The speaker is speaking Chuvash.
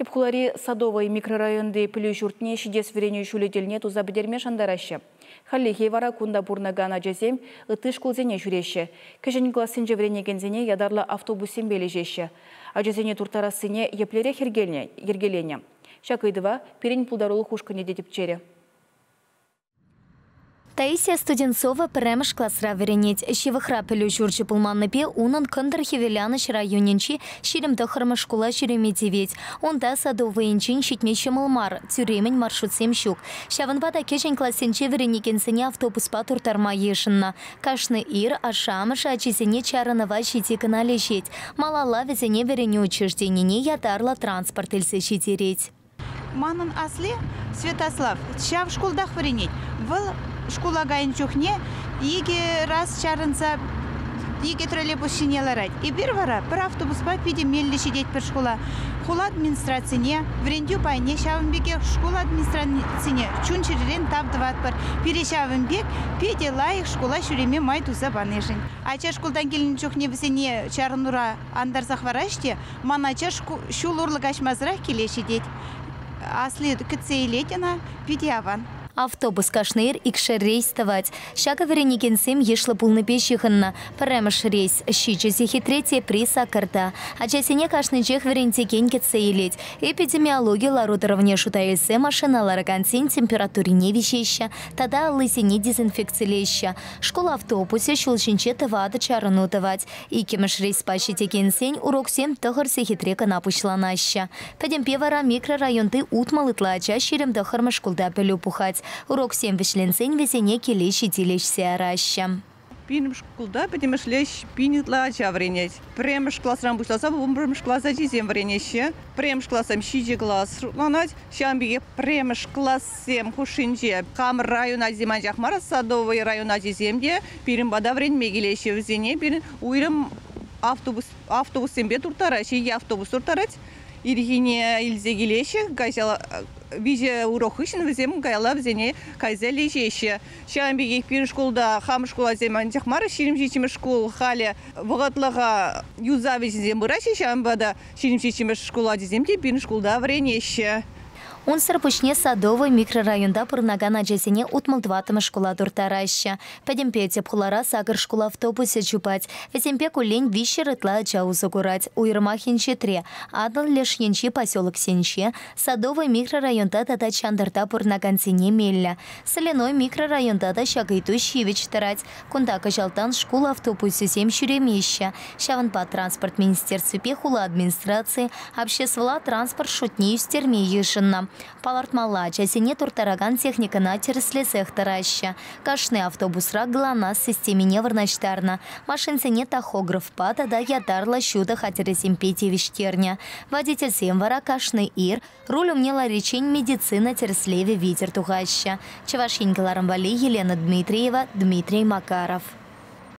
Тӗп хулари Садовый микрорайонти пӗлӳ ҫуртне ҫитес вӗренӳ ҫулӗ тӗлне туса пӗтерме шантараҫҫӗ. Хальлӗхе вара кунта пурӑнакан ачасем ытти шкулсене ҫӳреҫҫӗ. Кӗҫӗн классенче вӗренекенсене ятарлӑ автобуссемпе леҫеҫҫӗ. Ачасене турттарассине еплерех йӗркеленӗ? Ҫак ыйтӑва пирӗн пултарулӑх ушкӑнӗ те тӗпчерӗ. Таисия Студенцова пӗрремӗш класра вӗренет. Ҫывӑхра пӗлӳ ҫурчӗ пулманнипе унӑн Кӑнтӑр Хӗвеланӑҫ районӗнчи 29-мӗш шкула ҫӳреме тивет. Унта Садовӑйӗнчен ҫитме ҫӑмӑл мар, тӳрремӗн маршрутсем ҫук. Ҫавӑнпа та кӗҫӗн классенче вӗренекенсене автобуспа турттарма йышӑннӑ. Кашни ир ашшӗ-амӑшӗ ачисене чарӑнӑва ҫити кӑна леҫет. Малалла вӗсене вӗренӳ учрежденине ятарлӑ транспорт илсе ҫитерет. Манӑн асли Святослав ҫав шкултах вӗренет. Вӑл шкула кайнӑ чухне икӗ раз чарӑнса икӗ троллейбус ҫине ларать. Эпир вара пӗр автобуспа питӗ меллӗ ҫитетпӗр шкула. Хула администрацине, вӗрентӳ пайне, ҫавӑн пекех шкул администрацине чун-чӗререн тав тӑватпӑр. Пире ҫавӑн пек питӗ лайӑх шкула ҫӳреме май туса панишӗн. Ача шкултан килнӗ чухне вӗсене чарӑнура антарса хӑвараҫ те, ман ача ҫул урлӑ каҫмасӑрах киле ҫитет. Асли кӗтсе илет ӑна, питӗ аван. Автобус кашни ир икшер рейс тӑвать. Ҫакӑ вӗренекенсем йышлӑ пулнипе ҫыхӑннӑ. Пӗрремӗш рейс ҫичӗ сехетре, тепри саккӑрта. Ачасене кашнинчех вӗрентекен кӗтсе илет. Эпидемиологи лару-тӑрӑвне шута илсе машина ларакансен температурине виҫеҫҫӗ тата аллисене дезинфекцилеҫҫӗ. Шкул автобусӗ ҫул ҫинче тӑватӑ чарӑну тӑвать. Иккӗмӗш рейспа ҫитекенсен уроксем тӑхӑр сехетре кӑна пуҫланаҫҫӗ. Пӗтӗмпе вара микрорайонти 60 ытла ача 29-мӗш шкулта пӗлӳ пухать. Уроксем вӗҫленсен вӗсене киле ҫити леҫсе яраҫҫӗ. Пирӗн шкулта пӗтӗмӗшле пин ытла ача вӗренет. Пӗрремӗш класран пуҫласа вунпӗрмӗш класс ачисем вӗренеҫҫӗ. Пӗрремӗш классем 7 класс шутланать. Ҫавӑн пекех пӗрремӗш классем хушшинче хамӑр район ачисем анчах мар, Садовый район ачисем те пирӗн пата вӗренме килеҫҫӗ. Вӗсене пирӗн уйрӑм автобуссемпе турттараҫҫӗ, икӗ автобус турттарать. Ирхине илсе килеҫҫӗ, виҫӗ урок хыҫҫӑн вӗсем каялла вӗсене кайса леҫеҫҫӗ. Ҫавӑн пекех пирӗн шкулта хамӑр шкул ачисем анчах мар, 27-мӗш шкул халӗ вӑхӑтлӑха юсав ӗҫӗсем пыраҫҫӗ, ҫавӑнпа та 27-мӗш шкул ачисем те пирӗн шкулта вӗренеҫҫӗ. Унсӑр пуҫне Садовый микрорайонта пурӑнакан ачасене 64-мӗш шкула турттараҫҫӗ. Пӗтӗмпе тӗп хулара сакӑр шкул автобусӗ чупать. Вӗсемпе куллен 300 ытла ача усӑ курать. Уйрӑмах инҫетре, Атӑл леш енчи поселоксенче, Садовый микрорайонта тата Чантӑрта пурӑнакансене меллӗ. Соляной микрорайонта та ҫак ыйту ҫивӗч тӑрать. Кунта кӑҫалтан шкул автобусӗсем ҫӳремеҫҫӗ. Ҫавӑнпа транспорт министерствипе хула администрацийӗ обществӑлла транспорт шутне ӳстерме йышӑннӑ. Палӑртмалла, ачасене турттаракан техникӑна тӗрӗслесех тӑраҫҫӗ. Кашни автобусра ГЛОНАСС системине вырнаҫтарнӑ. Машинсене тахографпа тата ятарлӑ ҫутӑ хатӗрӗсемпе тивӗҫтернӗ. Водительсем вара кашни ир руль умне лариччен медицина тӗрӗслевӗ витӗр тухаҫҫӗ. Чӑваш Ен кӑларӑм валли Елена Дмитриева, Дмитрий Макаров.